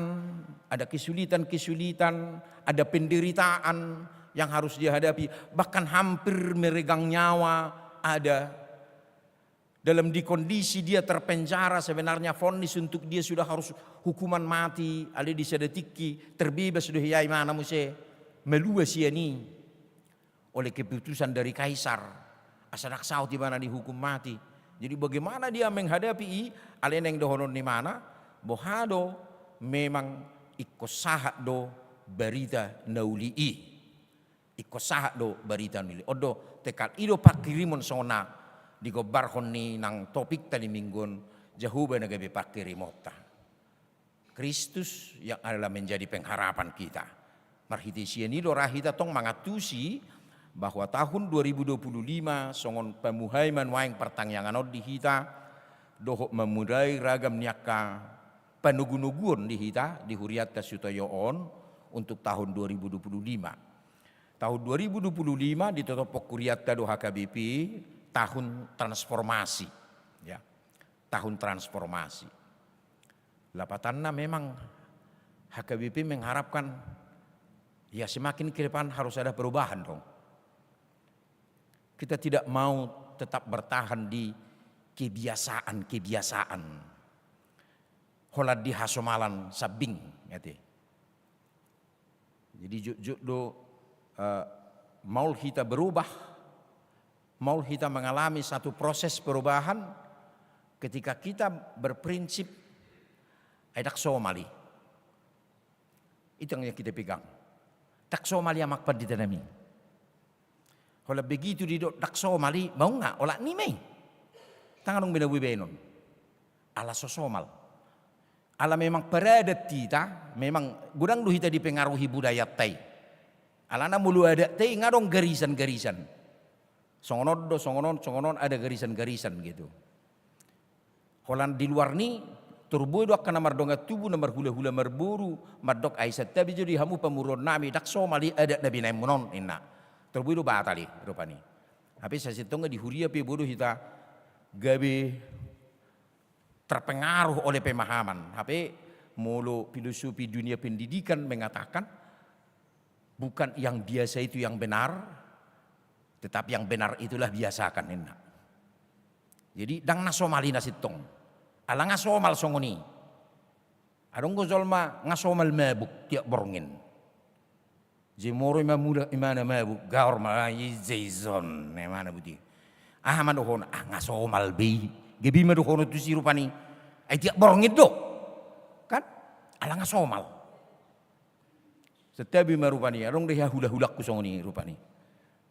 ada kesulitan-kesulitan, ada penderitaan yang harus dia hadapi, bahkan hampir meregang nyawa ada. Dalam di kondisi dia terpenjara, sebenarnya vonis untuk dia sudah harus hukuman mati, alai di sada tingki terbebas do hea, imana muse, malua sian i oleh keputusan dari kaisar, asa ndang saut ibana dihukum mati. Jadi bagaimana dia menghadapi i, alai naeng dohonon ni imana, boha do, memang ingkon sahat do barita na uli i. Ingkon sahat do barita na uli. On do tekad, i do pangkirimon songon na digombarhon ni nang topikta di minggu on, Jahowa na gabe pangkirimonta. Kristus yang adalah menjadi pengharapan kita. Marhite sian i do ra hita tong mangantusi bahwa tahun dua ribu dua puluh lima songon pamuhai ma nuaeng partangiangan on di hita, dohot mamulai ragam ni angka panogunoguon di hita di hurianta Sutoyo on untuk tahun dua ribu dua puluh lima. Tahun dua ribu dua puluh lima ditotophon hurianta do H K B P tahun transformasi. Ya. Tahun transformasi. Lapatanna memang H K B P mengharapkan, ya, semakin ke depan harus ada perubahan dong. Kita tidak mau tetap bertahan di kebiasaan-kebiasaan. Holan di hasomalan sambing, ate. Jadi jotjot do, eh, maol hita berubah, maol hita mengalami satu proses perubahan ketika kita berprinsip, ai ndang somal i. Itu yang kita pegang. Ndang somal i, amang pandita nami. Holan begitu didok ndang somal i, maunga, olat ni ma i. Ndang adong be na boi baenon. Ala so somal. Ala memang paradat hita, memang godang do hita dipengaruhi budayanta i. Alana molo adatta i nga adong garisan-garisan. Songon on do, songon on, songon on, ada garisan-garisan gitu. Holan di luar ni, toru boi do angka na mardongan tubu, na marhulahula marboru, mandok ai santabi jo di hamu pamoruon nami, ndang somal i adat na binaenmuna on, ninna. Toru boi do batal i, rupani. Hape sasintongna di huria pe boi do hita gabe terpengaruh oleh pemahaman. Hape molo filosofi dunia pendidikan mengatakan, bukan yang biasa itu yang benar, tetapi yang benar itulah biasakan, ninna. Jadi, ndang na somal i na sintong. Ala nga somal songon i. Adong do jolma nga somal mabuk tiap borngin. Jadi molo ima muda, imana mabuk, gaor ma, "Ah, i Jason," imana buti. Aha ma dohonon, "Ah, nga somal be i." Gabe i ma dohonon tusi rupani. Ai tiap borngin do. Kan? Ala nga somal. Santabi ma rupani, adong do hea hulahulangku songon i rupani.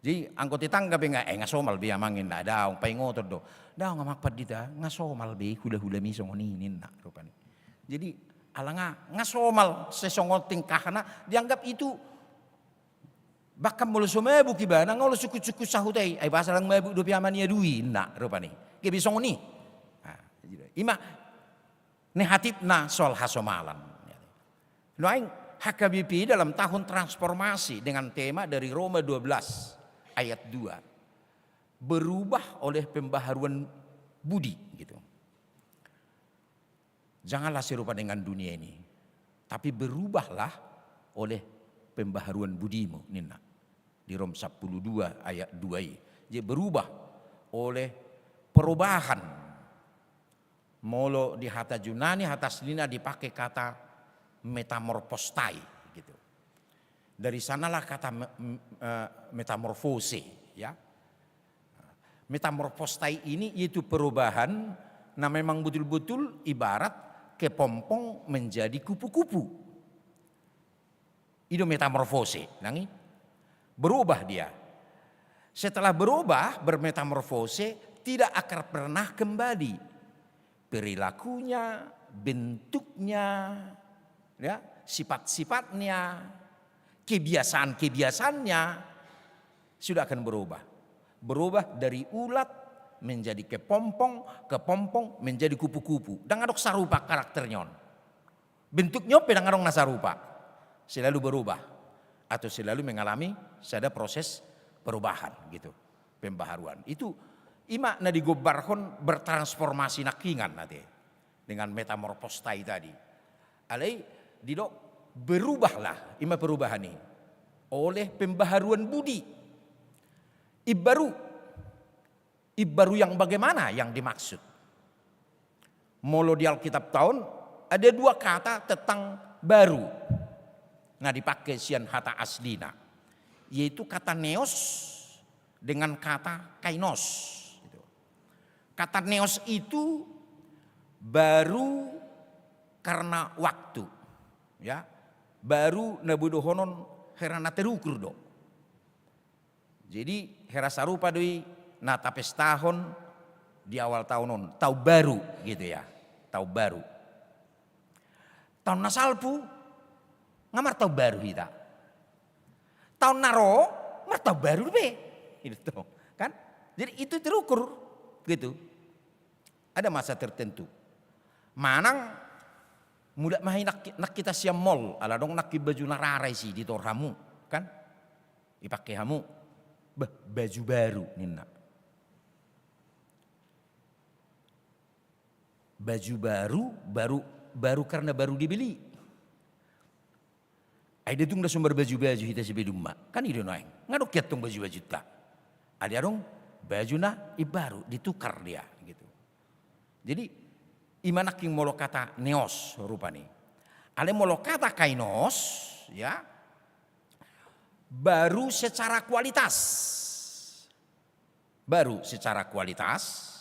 Jadi anggo tetangga pe nga, "Eh, nga somal be i, amang," ninna, daong, paingoton do. "Daong, amang pandita, nga somal be i hulahulami songon i," ninna rupani. Jadi ala nga, nga somal, sesongon tingkahna, dianggap itu, bahkan molo so mabuk ibana, nga olo sungkunsungkun sahuta i, "Ai boasa ndang mabuk dope ama ni adui," ninna rupani. Gabe songon i. Nah, jadi, ima negatifna soal hasomalan. Nuaeng H K B P dalam tahun transformasi dengan tema dari Roma dua belas ayat dua. Berubah oleh pembaharuan budi, gitu. Janganlah serupa dengan dunia ini, tapi berubahlah oleh pembaharuan budimu, ninna. Di Rom sampulu dua ayat dua i. Jadi berubah oleh perubahan. Molo di hata Junani, hata aslina dipake kata metamorpostai, gitu. Dari sanalah kata me-, m-, eh, metamorfose, ya. Metamorpostai ini yaitu perubahan, na memang betul-betul ibarat kepompong menjadi kupu-kupu. I do metamorfose, nang i. Berubah dia. Setelah berubah, bermetamorfose, tidak akan pernah kembali. Perilakunya, bentuknya, ya, sifat-sifatnya, kebiasaan-kebiasaannya sudah akan berubah. Berubah dari ulat menjadi kepompong, kepompong menjadi kupu-kupu. Ndang adong sarupa karakternya on. Bentuknya pe ndang adong na sarupa. Selalu berubah. Atau selalu mengalami sada proses perubahan, gitu. Pembaharuan. Itu i ma na digombarhon bertransformasi nangkiningan ate. Dengan metamorpostai tadi. Alai didok berubahlah, i ma perubahan i. Oleh pembaharuan budi. Imbaru. Imbaru yang bagaimana yang dimaksud? Molo di Alkitab ta on, ada dua kata tentang baru na dipake sian hata aslina, yaitu kata neos dengan kata kainos. Gitu. Kata neos itu baru karena waktu, ya, baru na bodohonon hera na terukur do. Jadi, hera sarupa do i na tapestahon di awal taon on, taon baru, gitu ya, taon baru. Taon na salpu, nga martaon baru hita. Taon na ro, martaon baru dope. Gitu, kan? Jadi, itu terukur, gitu. Ada masa tertentu. Manang, mula ma i nangkin, nangkin hita sian mall, ala adong nangkin baju na rara isi, ditor hamu, kan? Dipake hamu, bah, baju baru ninna. Baju baru, baru, baru karena baru dibeli. Ai da tung da so marbaju-baju hita sebelum ma. Kan i do nuaeng. Nga adong hian tong baju-bajunta. Alai adong baju na imbaru, ditukar dia, gitu. Jadi, i ma nangkin molo kata neos rupani. Alai molo kata kainos, ya, baru secara kualitas. Baru secara kualitas,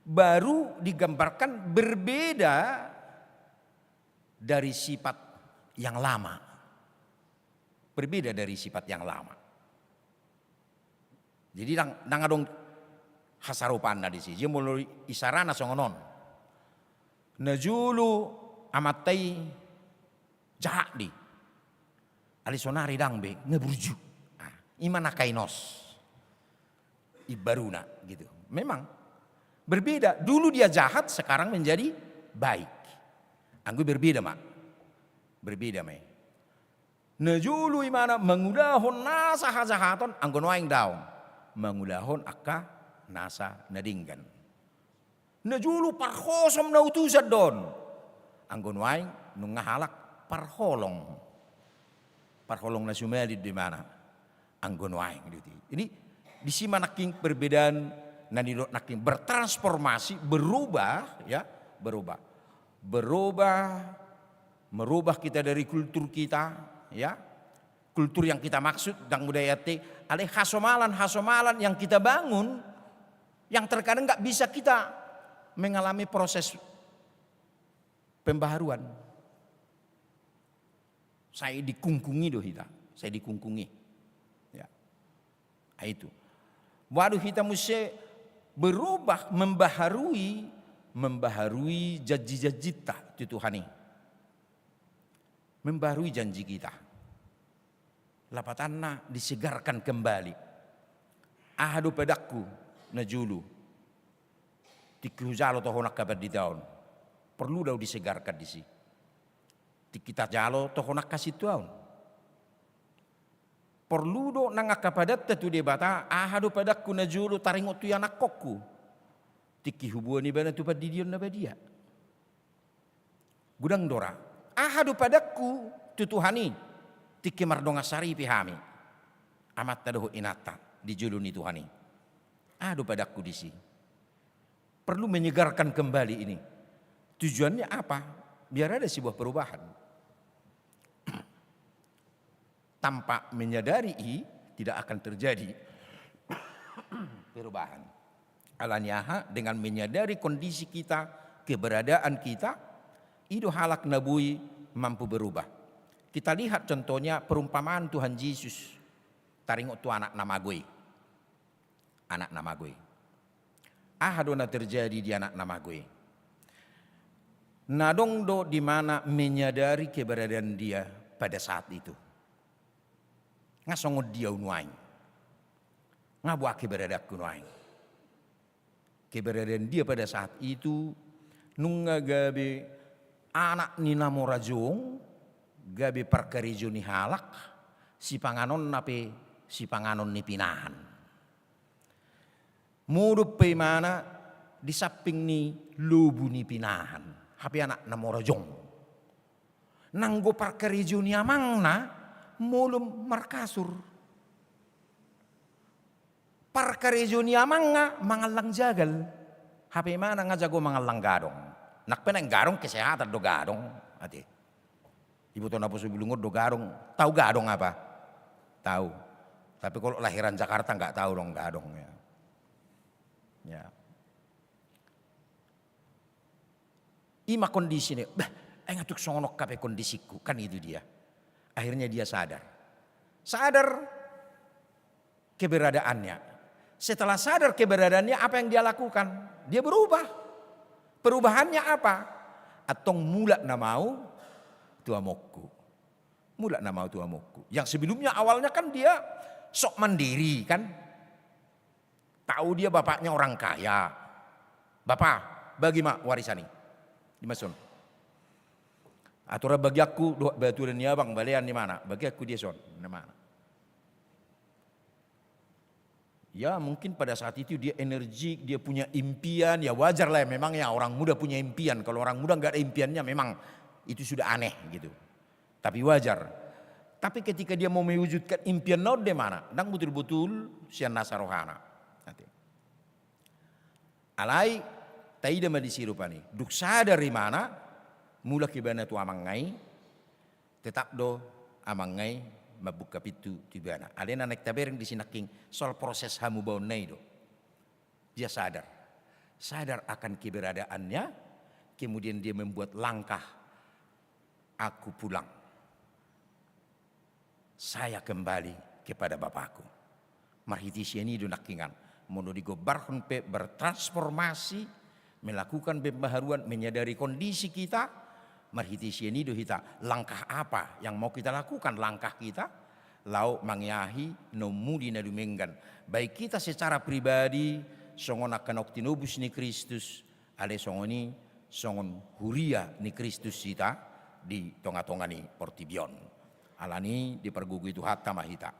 baru digambarkan berbeda dari sifat yang lama. Berbeda dari sifat yang lama. Jadi, ndang, ndang adong hasarupaanna disi. Jadi, molo isarana songon on. Na jolo amanta i jahat do i. Alai sonari ndang be, nga burju. Ah, i ma na kainos. Imbaruna, gitu. Memang berbeda. Dulu dia jahat, sekarang menjadi baik. Anggo i berbeda ma. Berbeda ma i. Na jolo imana mangulahon nasa hajahaton, anggo nuaeng daong. Mangulahon angka nasa na denggan. Na jolo parhosom na utusan do on. Anggo nuaeng nunga halak parholong. Parholong na sumalin do imana. Anggo nuaeng do i. Jadi, disi ma nangkin perbedaan na nidok nangkin bertransformasi, berubah, ya, berubah. Berubah, merubah kita dari kultur kita, ya. Kultur yang kita maksud, ndang mudai ate, alai hasomalan-hasomalan yang kita bangun, yang terkadang nggak bisa kita mengalami proses pembaharuan. Sai dikungkungi do hita, sai dikungkungi. Ya. Ah, itu. Baru hita muse berubah, membaharui, membaharui janji-janjinta tu Tuhan i. Membaharui janji kita. Lapatanna disegarkan kembali. Aha do padanku na jolo? Tingki hujalo tohon angka pandita on. Porlu do au disegarkan disi. Tingki tajalo tohon angka sintua on. Porlu do nang angka padanta tu Debata, aha do padanku na jolo taringot tu ianakhonhu. Tingki huboan ibana tu pandidion na badia. Godang do ra. Aha do padanku tu Tuhan i, tingki mardongan saripe hami. Amanta dohot inanta di jolo ni Tuhan i. Aha do padanku disi? Perlu menyegarkan kembali ini. Tujuannya apa? Biar ada sebuah perubahan. Tanpa menyadari i, tidak akan terjadi perubahan. Alani aha, dengan menyadari kondisi kita, keberadaan kita, i do halak na boi mampu berubah. Kita lihat contohnya perumpamaan Tuhan Yesus taringot tu anak na mago i. Anak na mago i. Aha do na terjadi di anak na mago i? Na dong do di mana menyadari keberadaan dia pada saat itu. Nga songon dia nuaeng. Nga boha keberadaanku nuaeng. Keberadaan dia pada saat itu, nunga gabe anak ni na mora jong, gabe parkarejo ni halak, sipanganonna pe sipanganon ni pinahan. Modom pe imana di samping ni lobu ni pinahan, hape anak na mora jong. Nanggo parkarejo ni amangna, molo markasur. Parkarejo ni amangna mangallang jagal. Hape imana nga jago mangallang gadong. Nang pe naeng gadong, kesehatan do gadong. Ate. Iboto naposo bulung on do gadong. Tau gadong apa? Tau. Tapi kalau lahiran Jakarta nggak tau dong gadong, ya. Ya. Ima kondisi ni, bah, ai nga tuk songon on hape kondisiku, kan itu dia. Akhirnya dia sadar. Sadar keberadaannya. Setelah sadar keberadaannya, apa yang dia lakukan? Dia berubah. Perubahannya apa? Antong mulak nama au tu amongku. Mulak nama au tu amongku. Yang sebelumnya awalnya kan dia sok mandiri kan. Tahu dia bapaknya orang kaya. Bapa, bagi ma warisan i. Di ma son. Atura bagianku dohot batulan ni abang, balean ni mana? Bagianku dia son. Di mana? Ya, mungkin pada saat itu dia energik, dia punya impian, ya wajar lah ya, memang ya orang muda punya impian. Kalau orang muda nggak ada impiannya, memang itu sudah aneh gitu. Tapi wajar. Tapi ketika dia mau mewujudkan impian na on, di mana? Ndang betul-betul sian nasa rohana. Ate. Alai, taida ma disi rupani. Dung sadar imana, mulak ibana tu amangnai, tetap do amangnai mambuka pintu tu ibana. Alai na naeng tabereng disi nangkin soal proses hamubaonna i do. Dia sadar. Sadar akan keberadaannya, kemudian dia membuat langkah, "Aku pulang. Saya kembali kepada Bapakku." Marhite sian i do nangkiningan. Molo digombarhon pe bertransformasi, melakukan pembaharuan, menyadari kondisi kita, marhite sian i do hita, langkah apa yang mau kita lakukan, langkah kita, laho mangeahi na ummuli na dumenggan. Baik kita secara pribadi, songon angka naung tinobus ni Kristus, alai songon i, songon huria ni Kristus hita di tonga-tonga ni portibi on. Alani i dipargogoi Tuhanta ma hita.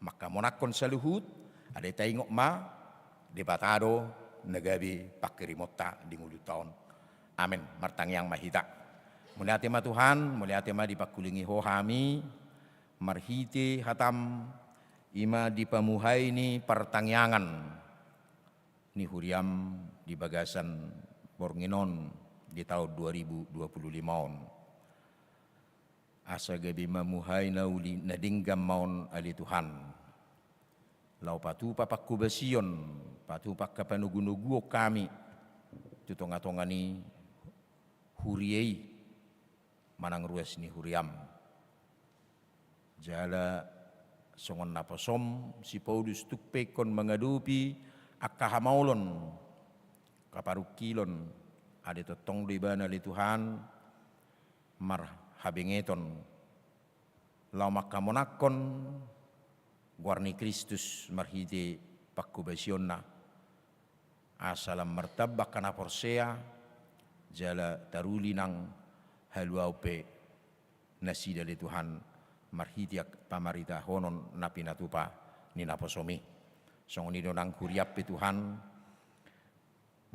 Manghamonangkon saluhut, alai taingot ma, Debata do na gabe pangkirimonta di ngolunta on. Amen. Martangiang ma hita. Mauliate ma Tuhan, mauliate ma dipangkulingi Ho hami, marhite hataM, i ma dipamuhai ni partangiangan ni huriaM di bagasan borngin on di taon dua ribu dua puluh lima on. Asa gabe mamuhai na uli na denggan ma on ale Tuhan. Laho patupa panghobasion, patupa angka panogunoguon hami tu tonga-tonga ni huria i manang ruas ni huriaM. Jala songon naposoM si Paulus tuk pe ingkon mangadopi angka hamaolon, angka parungkilon, alai tongtong do ibana ale Tuhan, marhabengeton, laho manghamonangkon goar ni Kristus marhite panghobasionna, asa lam martamba angka na porsea, jala taruli nang haluaon pe nasida ale Tuhan, marhite pamaritahon na pinatupa ni naposoMi. Songon i do nang huriaM pe Tuhan,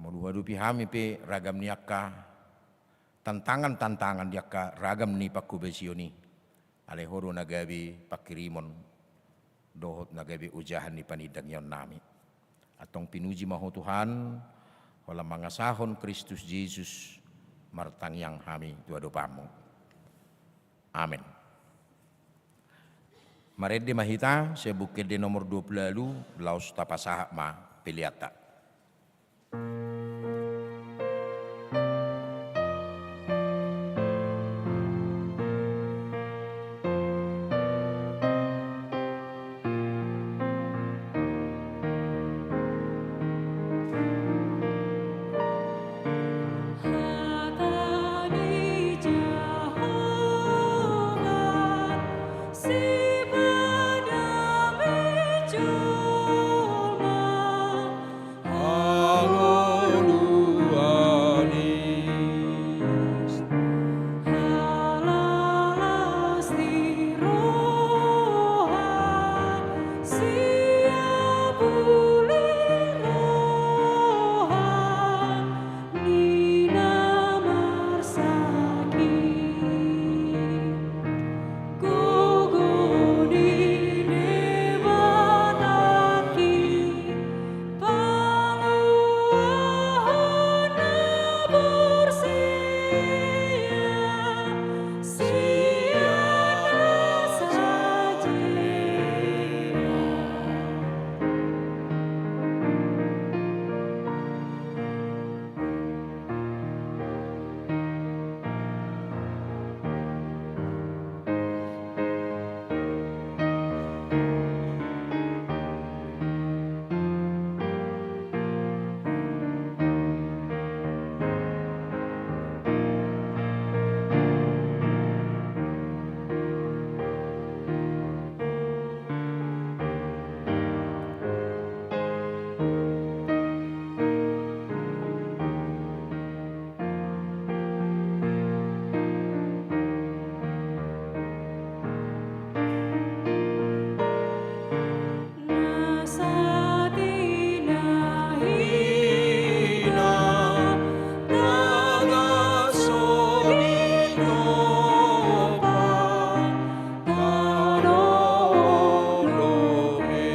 molo huadopi hami pe ragam ni angka tantangan-tantangan di angka ragam ni panghobasion i, alai Ho do na gabe pangkirimon dohot na gabe ojahan ni panindangionnami. Antong pinuji ma Ho Tuhan, Holan mangasahon Kristus Jesus martangiang hami tu adopanmu. Amen. Marende ma hita, sian Buku Ende nomor dua pulu ualu, laos tapasahat ma peleanta. Hata ni Jahowa, sipadame jolma, hangoluan i, halalas ni roha, siapuli roha ni na marsakit. Gogo ni Debata i, paluahon na porsea, sian na sajera. Na satina hina, tagas soni topa, tano on do be.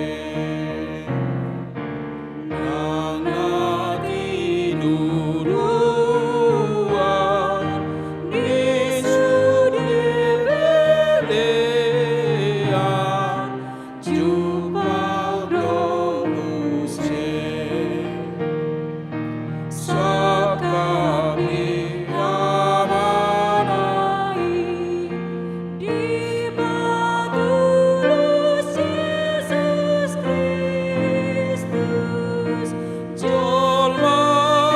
Nang na tinuluan ni sude pelean, jumpang do muse. Sangkap ni Amana i, dipatulus Jesus Kristus, jolma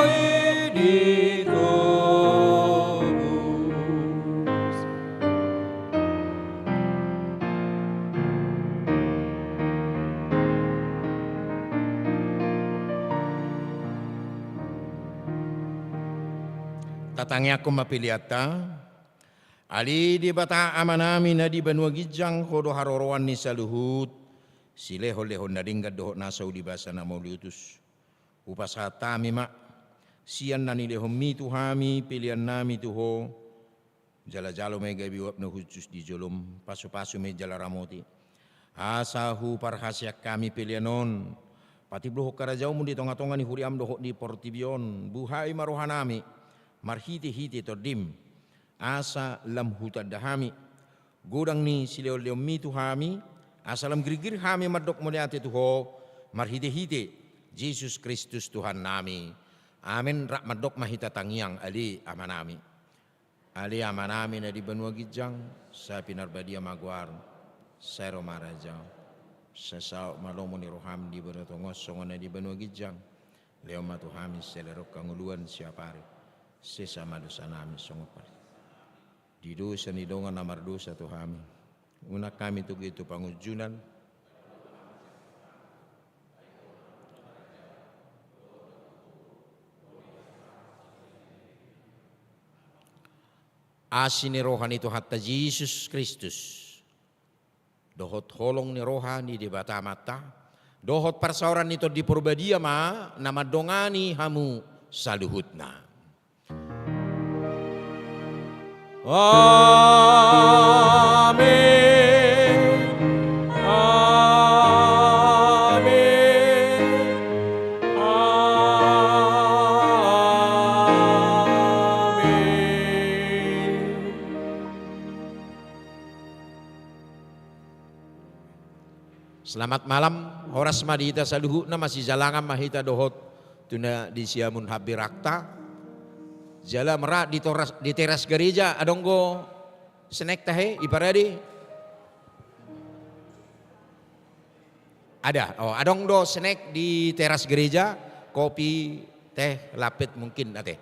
i ditobus. Tatangiangkon ma peleanta. Ale Debata Amanami na di banua ginjang, Ho do haroroan ni saluhut silehonlehon na denggan dohot nasa uli basa na mauliutus. Hupasahat hami ma sian na nilehonMi tu hami peleannami tu Ho. Jala jalo ma i gabe uap na hushus di jolom, pasupasu ma i jala ramoti. Asa huparhaseang hami pelean on patimbulhon harajaonMu di tongatonga ni huriaM dohot di portibi on. Buhai ma rohanami marhitehite TondiM, asa lam hutanda hami godang ni silehonlehonMi tu hami, asa lam girgir hami mandok mauliate tu Ho, marhitehite Jesus Kristus Tuhannami. Amen. Rap mandok ma hita tangiang, Ale Amanami. Ale Amanami na di banua ginjang, sai pinarbadia ma goarMu, sai ro ma harajaonMu, sai saut ma lomo ni rohaM di banua tonga on songon na di banua ginjang. Lehon ma tu hami sadari on hangoluan siapari. Sesa ma dosanami songon pardenggan di dosa ni dongan na mardosa tu hami. Unang hami togihon tu pangunjunan. Asi ni roha ni Tuhanta Jesus Kristus, dohot holong ni roha ni Debata Amanta, dohot parsaoran ni Tondi Parbadia ma na mandongani hamu saluhutna. Amen. Amen. Amen. Selamat malam, horas ma di hita saluhutna, masijalangan ma hita dohot tu na di siamun hambirangta. Jala mara di toras, di teras gareja adong do snack tahe, i parade? Ada. Oh, adong do snack di teras gareja, kopi, teh, lapet mungkin ate.